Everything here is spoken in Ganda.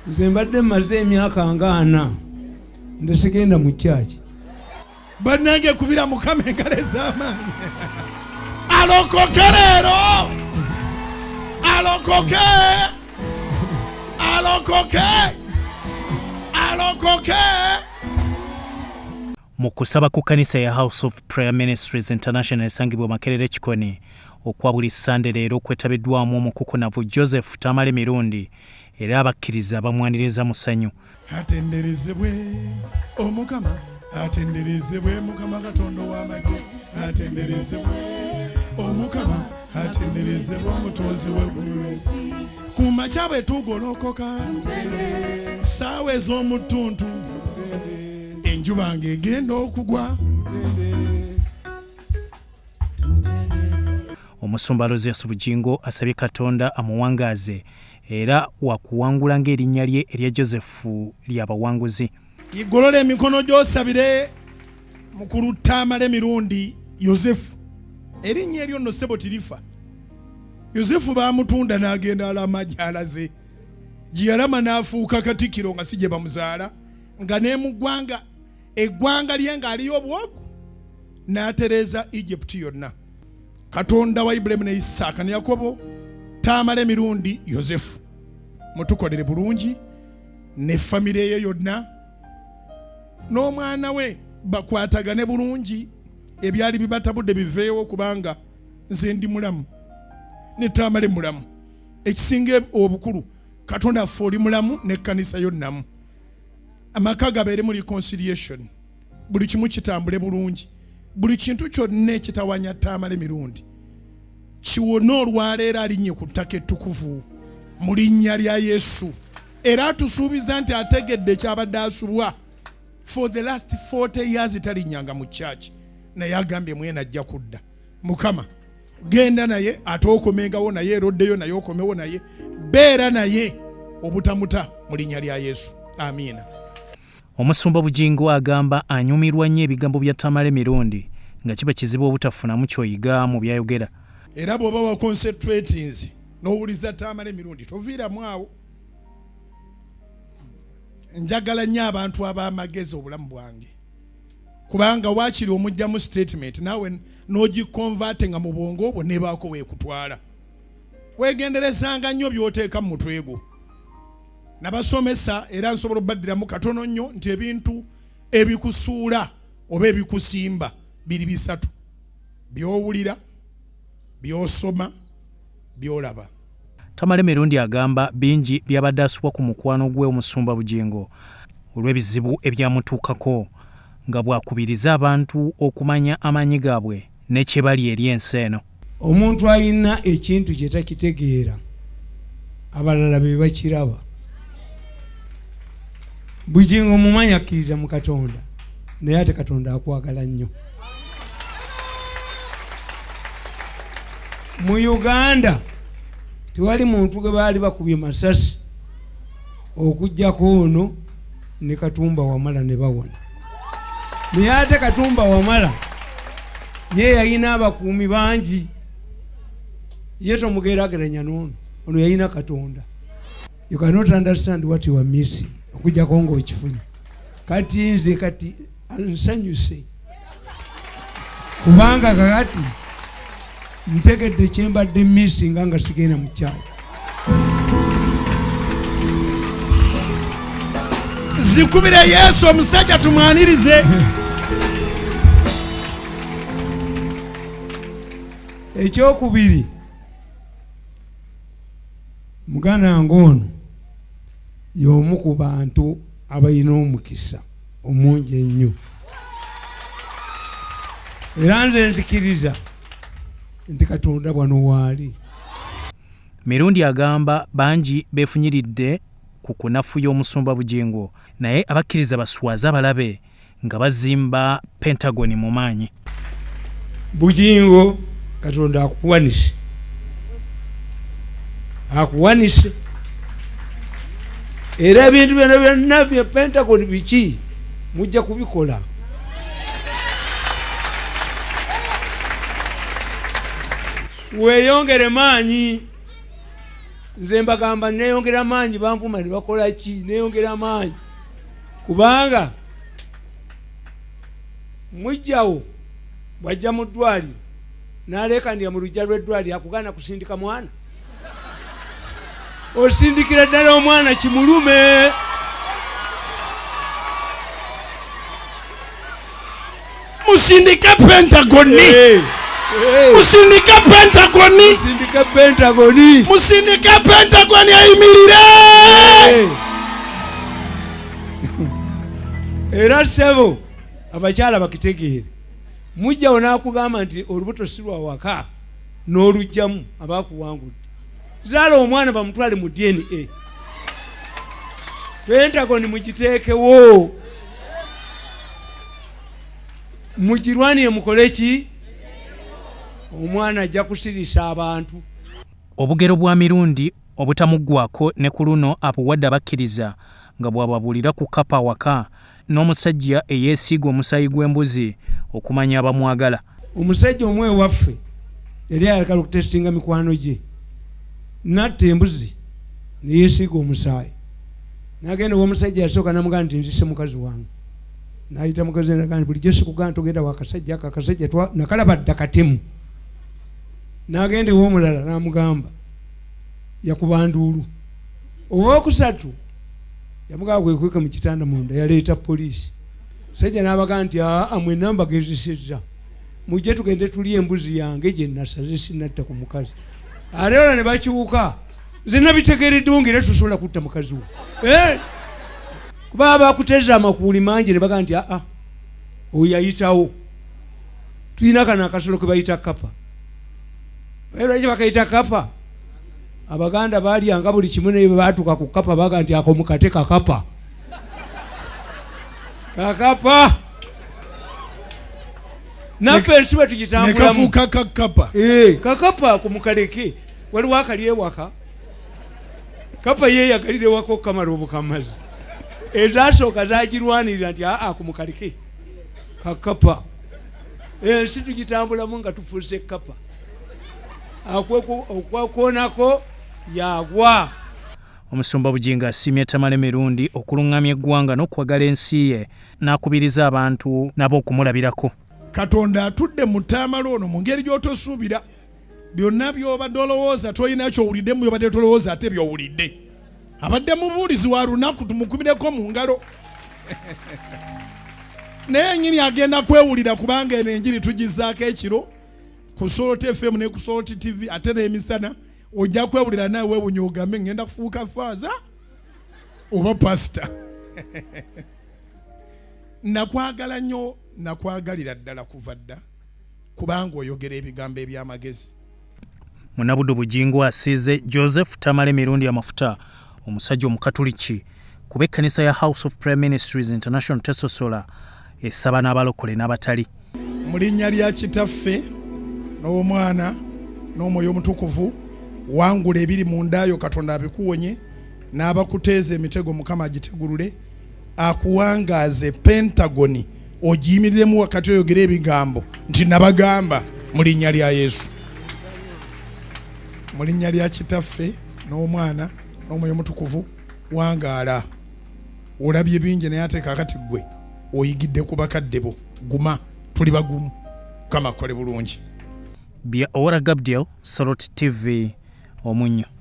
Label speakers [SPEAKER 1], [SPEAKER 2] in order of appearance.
[SPEAKER 1] Nze mbadde mmaze emyaka nga 40 nze sigenda mu kyaki.
[SPEAKER 2] Bannange, kubira Mukama engalo ez'amaanyi. Alokoke leero, alokoke, alokoke, alokoke.
[SPEAKER 3] Mu kusaba ku kkanisa ya House of Prayer Ministries International esangibwa Makerere Kikoni okwa buli Ssande leero kwetabiddwamu omukukunavu Joseph Tamale Mirundi, era abakkiriza bamwaniriza mu ssanyu.
[SPEAKER 2] Atenderezebwe Omukama, atenderezebwe Mukama Katonda ow'amagye, atenderezebwe Omukama, atenderezebwe omutonzi w'eggulu n'ensi. Ku makya bwe tugolokoka, ssaawa ez'omu ttuntu, enjuba ng'egenda okugwa.
[SPEAKER 3] Omusumba Aloysius Bugingo asabye Katonda amuwangaaze era wakuwangula ng'erinnya lye erya Joseph lyabawanguzi.
[SPEAKER 2] Igolola emikono gy'osabire mukulu Tamale Mirundi Yosefu. Erinnya eryo nno ssebo tirifa. Yosefu baamutunda n'agenda alama gy'alaze, gye yalama n'afuuka Katikkiro nga si gye bamuzaala, nga ne mu ggwanga eggwanga lye ng'aliyo obwogu, n'atereeza Egypt yonna. Katonda wa Ibulayimu ne Isaaka ne Yakobo, Tamale Mirundi Yosefu, mutukolere bulungi ne famire ye yonna n'omwana we bakwatagane bulungi, ebyali bibatabudde biveewo, kubanga nze ndi mulamu ne Tamale mulamu. Ekisinga obukulu, Katonda affe oli mulamu n'ekkanisa yo nnamu. Amaka gabeere mu reconciliation, buli kimu kitambule bulungi, buli kintu kyonna ekitawanya Tamale Mirundi kiwone olwaleero, alinnye ku ttaka ettukuvu mu linnya lya Yesu. Era atusuubiza nti ategedde ekyabadde asubwa for the last 40 years, talinnyanga mu church, naye agambye mwene ajja kudda. Mukama, genda naye, ate okomengawo naye, eroddeyo naye, okomewo naye, beera naye obutamuta mu linnya lya Yesu, amiina.
[SPEAKER 3] Omusumba Bugingo agamba anyumirwa nnyo ebigambo bya Tamale Mirundi, nga kiba kizibu obutafunamu ky'oyiga mu byayogera.
[SPEAKER 2] Era bw'oba wa concentratinze n'owuliza Tamale Mirundi, toviiramu awo. Njagala nnyo abantu ab'amagezi obulamu bwange, kubanga waakiri omugyamu statement naawe n'ogiconverte nga mu bwongo obwo nebaako weekutwala. Weegenderezanga nnyo by'oteeka mu mutwe gwo. Nabasomesa era nsobola obaddiramu katono nnyo nti ebintu ebikusuula oba ebikusimba biri bisatu: by'owulira, by'osoma, by'olaba.
[SPEAKER 3] Tamale Mirundi agamba bingi byabadde asubwa ku mukwano gwe omusumba Bugingo olw'ebizibu ebyamutuukako, nga bw'akubiriza abantu okumanya amaanyi gaabwe ne kye bali eri ensi eno.
[SPEAKER 1] Omuntu alina ekintu kye takitegeera, abalala be bakiraba. Bugingo mumanyi akkirira mu Katonda, naye ate Katonda akwagala nnyo. Mu Uganda tewali muntu gwe baali bakubye masasi okuggyako ono ne Katumba Wamala ne bawona. Naye ate Katumba Wamala ye yalina abakuumi bangi, ye tomugeraageranya n'ono. Ono yalina Katonda. You cannot understand what you are missing okuggyako ng'okifunye. Kati nze kati nsanyuse kubanga kakati ntegedde kyembadde missinga nga sigenda mu kyaki.
[SPEAKER 2] Zikubire Yesu omusajja tumwanirize.
[SPEAKER 1] Ekyokubiri, muganda wange ono y'omu ku bantu abalina omukisa omungi ennyo, era nze nzikiriza nti Katonda bwano waali.
[SPEAKER 3] Mirundi agamba bangi beefunyiridde ku kunafuya omusumba Bugingo, naye abakkiriza baswaze abalabe nga bazimba Pentagon mu maanyi.
[SPEAKER 1] Bugingo, Katonda akuwanise, akuwanise, era ebintu byonna byonna bya Pentagon biki mujja kubikola. Weeyongere maanyi. Nze mbagamba neyongera maanyi, banvuma ne bakola ki, neyongera maanyi kubanga mujjawo bwajja mu ddwaliro n'aleekanira mu luggya lw'eddwaliro akugaana kusindika mwana, osindikira ddala omwana kimulume.
[SPEAKER 2] Musindike Pentagoni.
[SPEAKER 1] Hey, hey.
[SPEAKER 2] Musindike Pentagoni.
[SPEAKER 1] Musindike Pentagoni.
[SPEAKER 2] Musindike Pentagoni ayimirire.
[SPEAKER 1] Hey. Era ssebo abakyala bakitegeere, mujjawo n'akugamba nti olubuto si lwa waka n'olugjamu abakuwangudde. Zaala omwana bamutwale mu DNA. Pentagon mugiteekewo, mugirwanire, mukole ki? Omwana ajja kusirisa abantu.
[SPEAKER 3] Obugero bwa Mirundi obutamuggwako ne ku luno abuwadde abakkiriza nga bw'ababuulira ku kapa awaka n'omusajja eyeesiiga omusaayi gw'embuzi okumanya abamwagala.
[SPEAKER 1] Omusajja omu ewaffe yali ayagala okutesitinga mikwano gye, n'atta embuzi ne yeesiiga omusaayi. N'agenda ew'omusajja yasooka n'amugamba nti nzise mukazi wange. N'ayita mukazi we n'agamba nti bulijjo sikugamba togenda wa kasajja ako, akasajja nakalaba dda katemu. N'agenda ew'omulala n'amugamba yakuba nduulu. Owookusatu yamugamba kwekweka mu kitanda munda, yaleeta poliisi. Musajja n'abagamba nti aa mwenna mbagezesezza, mujje tugende tulye embuzi yange gye nasaze sinatta ku mukazi. Ate olwo ne bakyuka, nze nabitegeereddewo ng'era tosobola kutta mukazi wo. Kuba bakuteza amakuuli mangi ne bagamba nti aa oyo yayitawo. Tulina kano akasolo ke bayita kapa. Naye lwaki bakayita kapa? Abaganda baalyanga buli kimu, naye bwe baatuuka ku kapa baga nti ako mukate kakapa. Kakapa. Naffe ensi bwe tugitambulamu.
[SPEAKER 2] Ne kafuuka kakapa.
[SPEAKER 1] Kakapa ako mukaleke. Waliwo akali ewaka. Kapa yeeyagalira ewaka okukamala obukamazi. Ezasooka zagirwanirira nti aa ako mukaleke. Kakapa. Ensi tugitambulamu nga tufuuse kapa. Okwekoonako yagwa.
[SPEAKER 3] Omusumba Bugingo asiimye Tamale Mirundi okulungamya eggwanga n'okwagala ensi ye n'akubiriza abantu nabo okumulabirako.
[SPEAKER 2] Katonda atudde mu Tamale ono mu ngeri gy'otosuubira. Byonna by'obadde olowooza tolina ky'owulidde mu by'obadde tolowooza ate by'owulidde. Abadde mubuulizi wa lunaku, tumukumireko mu ngalo. Naye nnyini agenda kwewulira kubanga eno enjiri tugizzaako ekiro ku Salt FM ne ku Salt TV ate n'emisana. Ojja kwewulira nawe weewunya ogambe ngenda kufuuka faaza oba pasita. Nakwagala nnyo, nakwagalira ddala kuva dda kubanga oyogera ebigambo eby'amagezi.
[SPEAKER 3] Munnabuddu Bugingo asiize Joseph Tamale Mirundi amafuta, omusajja Omukatuliki, kuba ekkanisa ya House of Prayer Ministries International tesosola, esaba n'abalokole n'abatali.
[SPEAKER 2] Mu linnya lya Kitaffe n'Omwana n'Omwoyo Omutukuvu, wangula ebiri mu ndaayo Katonda abikuwonye, n'abakuteeza emitego Mukama agitegulule, akuwangaaze Pentagoni ogiyimiriremu wakati oyogere ebigambo nti nabagamba mu linnya lya Yesu. Mu linnya lya Kitaffe n'Omwana n'Omwoyo Omutukuvu, wangaala. Olabye bingi naye ate kaakati ggwe oyigidde ku bakadde bo. Guma, tuli bagumu. Mukama akukole bulungi.
[SPEAKER 3] Bya Owora Gabdiel, Salt TV, Omunnyo.